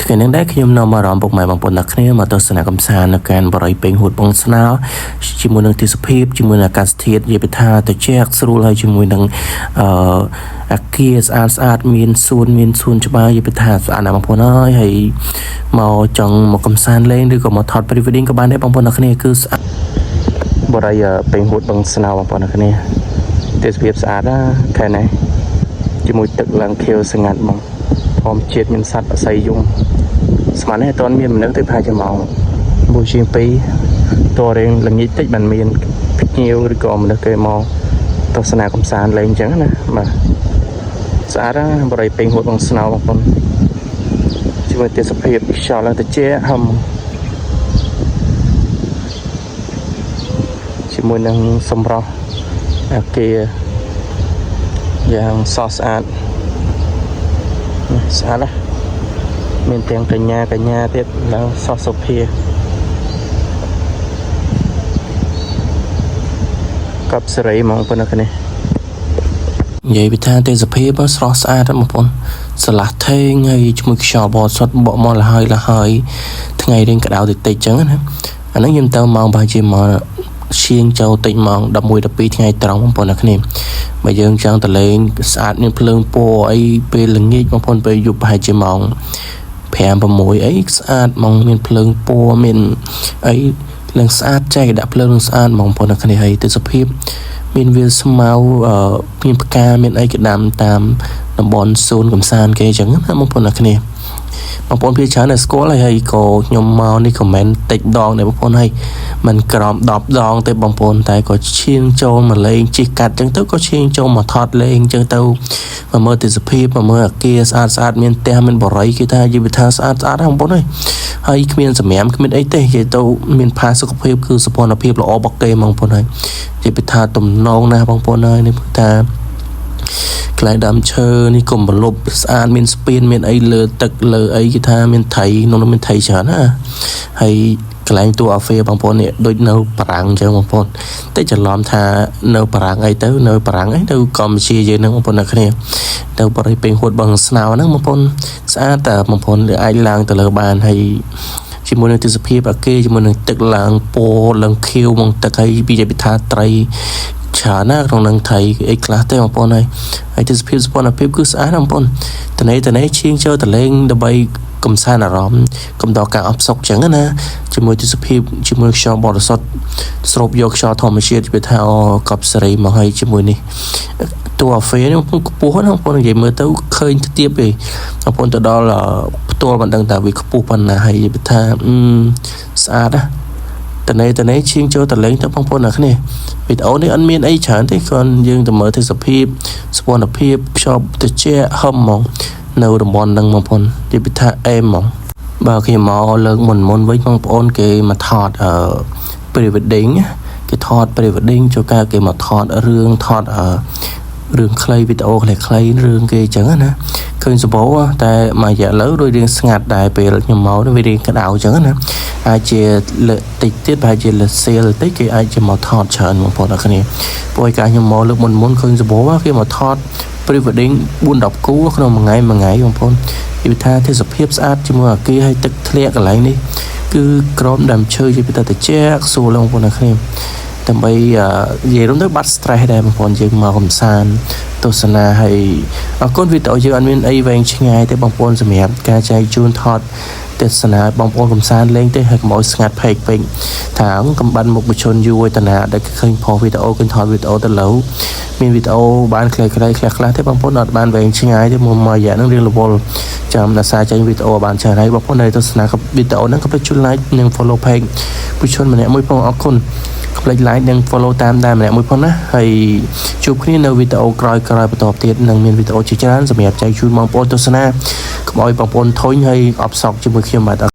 ថ្ងៃនេះដែរខ្ញុំនាំអារម្មណ៍ពុកម៉ែបងប្អូនទាំងគ្នាមកទស្សនកំសាន្តនៅកាន់បរិយពេញហួតបងស្នោជាមួយនឹងទេសភាពជាមួយនឹងអាកាសធាតុនិយាយពីថាត្រជាក់ស្រួលហើយជាមួយនឹងអឺអាគារស្អាតស្អាតមានសួនមានសួនច្បារនិយាយពីថាស្អាតណាស់បងប្អូនអើយហើយមកចង់មកកំសាន្តលេងឬក៏មកថត pre wedding ក៏បានដែរបងប្អូនទាំងគ្នាគឺស្អាតបរិយពេញហួតបងស្នោបងប្អូនទាំងគ្នាទេសភាពស្អាតណាខែនេះជាមួយទឹកឡើងខៀវស្ងាត់ហ្មង ធម្មជាតិមានសត្វអស័យយំស្មាននេះអត់ទាន់មានមនុស្សទេប្រហែលជាម៉ោង1ជាង2តរៀងល្ងាចតិចបានមានភ្ញៀវឬក៏មនុស្សគេមកទស្សនាកំសាន្តលេងអញ្ចឹងណាបាទស្អាតណាស់បរិយពេញហួតបងស្នោបងប្អូនជាមួយទេសភាពខ្យល់ឡើងត្រជាក់ហឹមជាមួយនឹងសម្រស់អាគារយ៉ាងស្រស់ស្អាត ស្អាតណាស់មានទាំងកញ្ញាកញ្ញាទៀតឡើងសោះសុភាកប់សេរីហ្មងប៉ុណ្ណឹងនេះនិយាយពីថាទេសភាពស្រស់ស្អាតណាស់បងប្អូនស្រឡះថេងហើយជាមួយខ្យល់បរិសុទ្ធបក់មកលហើយលហើយថ្ងៃរៀងក្តៅតិចតិចចឹងណាអាហ្នឹងខ្ញុំទៅម៉ោងប្រហែលជាម៉ោងឈៀងចូលតិចម៉ោង11 12ថ្ងៃត្រង់បងប្អូនអ្នកគ្នាបើយើងចង់ទៅលេងស្អាតមានភ្លើងពណ៌អីពេលល្ងាចបងប្អូនពេលយប់ប្រហែលជាម៉ោង5 6អីស្អាតហ្មងមានភ្លើងពណ៌មានអីនឹងស្អាតចែកដាក់ភ្លើងនឹងស្អាតហ្មងបងប្អូនអ្នកគ្នាហើយទេសភាពមានវាលស្មៅអឺមានផ្កាមានអីគេដាំតាមតំបន់សួនកំសាន្តគេអញ្ចឹងណាបងប្អូនអ្នកគ្នាបងប្អូនភាគច្រើនដែលស្គាល់ហើយហើយក៏ខ្ញុំមកនេះ comment តិចដងដែរបងប្អូនហើយមិនក្រោម10ដងទេបងប្អូនតែក៏ឈៀងចូលមកលេងជិះកាត់អញ្ចឹងទៅក៏ឈៀងចូលមកថតលេងអញ្ចឹងទៅមកមើលទេសភាពមកមើលអាគារស្អាតស្អាតមានផ្ទះមានបរិយគេថាជីវិតថាស្អាតស្អាតហ្នឹងបងប្អូនអើយហើយគ្មានសម្រាមគ្មានអីទេនិយាយទៅមានផាសុខភាពគឺសុភភាពល្អរបស់គេហ្មងបងប្អូនហើយនិយាយពីថាទំនងណាស់បងប្អូនហើយនេះគឺថា កន្លែងដើមឈើនេះកុំប្រលប់ស្អាតមានស្ពានមានអីលើទឹកលើអីគេថាមានថៃក្នុងនោះមានថៃច្រើនណាហើយកន្លែងតួអាហ្វេបងប្អូននេះដូចនៅបារាំងអញ្ចឹងបងប្អូនតែច្រឡំថានៅបារាំងអីទៅនៅបារាំងអីនៅកម្ពុជាយើងហ្នឹងបងប្អូនអ្នកគ្នាទៅបរិយពេញហួតបងស្នោហ្នឹងបងប្អូនស្អាតតើបងប្អូនអាចឡើងទៅលើបានហើយជាមួយនឹងទេសភាពអាគារជាមួយនឹងទឹកឡើងពណ៌ឡើងខៀវមកទឹកហើយពីយថាត្រីច្រើនណាស់ក្នុងនឹងថៃអីខ្លះទេបងប្អូនហើយហើយទេសភាពសុភនភាពគឺស្អាតណាស់បងប្អូនតនេតនេឈៀងចូលតលេងដើម្បីកំសាន្តអារម្មណ៍កំដរការអផ្សុកចឹងណាជាមួយទេសភាពជាមួយខ្យល់បរិសុទ្ធស្រូបយកខ្យល់ធម្មជាតិវាថាអូកប់សេរីមកហើយជាមួយនេះតួអាហ្វេនេះបងប្អូនខ្ពស់ណាស់បងប្អូននិយាយមើលទៅឃើញខ្ទាបទេបងប្អូនទៅដល់ផ្ទាល់មិនដឹងថាវាខ្ពស់ប៉ុណ្ណាហើយវាថាស្អាតណាតនេតនេឈៀងចូលតលេងទៅបងប្អូនអ្នកគ្នាវីដេអូនេះអត់មានអីច្រើនទេគ្រាន់យើងទៅមើលទេសភាពសុភនភាពខ្យល់ត្រជាក់ហឹមហ្មងនៅតំបន់ហ្នឹងបងប្អូននិយាយពីថាអេមហ្មងបើខ្ញុំមកលើកមុនមុនវិញបងប្អូនគេមកថតអឺ pre wedding គេថត pre wedding ចូលការគេមកថតរឿងថតអឺរឿងខ្លីវីដេអូខ្លីៗរឿងគេអញ្ចឹងណាឃើញសម្បូរតែមួយរយៈលើដូចរៀងស្ងាត់ដែរពេលខ្ញុំមកវារៀងក្តៅអញ្ចឹងណាអាចជាលើកតិចទៀតប្រហែលជាលើសៀលតិចគេអាចជាមកថតច្រើនបងប្អូនអរគ្នាព្រោះឯកាខ្ញុំមកលើកមុនមុនឃើញសម្បូរគេមកថត pre wedding 4 10គូក្នុងមួយថ្ងៃមួយថ្ងៃបងប្អូននិយាយថាទេសភាពស្អាតជាមួយអាគារហើយទឹកធ្លាក់កន្លែងនេះគឺក្រមដើមឈើជាពិតត្រជាក់ស្រួលបងប្អូនអរគ្នាដើម្បីនិយាយរួមទៅបាត់ stress ដែរបងប្អូនយើងមកកំសាន្តទស្សនាហើយអរគុណវីដេអូយើងអត់មានអីវែងឆ្ងាយទេបងប្អូនសម្រាប់ការចែកជូនថតទេសនាបងប្អូនកំសាន្តលេងទេហើយកុំឲ្យស្ងាត់ផេកពេកថាកំបានមុខបជនយូរឯតាណាដែលឃើញផុសវីដេអូឃើញថតវីដេអូទៅលើមានវីដេអូបានខ្លីៗខ្លះខ្លះទេបងប្អូនអត់បានវែងឆ្ងាយទេមួយមួយរយៈហ្នឹងរៀងរវល់ចាំដល់សារចេញវីដេអូបានច្រើនហើយបងប្អូនដែលទស្សនាវីដេអូហ្នឹងកុំភ្លេចជួយ like និង follow page បុជនម្នាក់មួយផងអរគុណកុំភ្លេច like និង follow តាមដែរម្នាក់មួយផងណាហើយជួបគ្នានៅវីដេអូក្រោយៗបន្តទៀតនឹងមានវីដេអូជាច្រើនសម្រាប់ចែកជូនបងប្អូនទស្សនាកុំឲ្យបងប្អូនធុញហើយអបសក់ជាមួយខ្ញុំបាទ។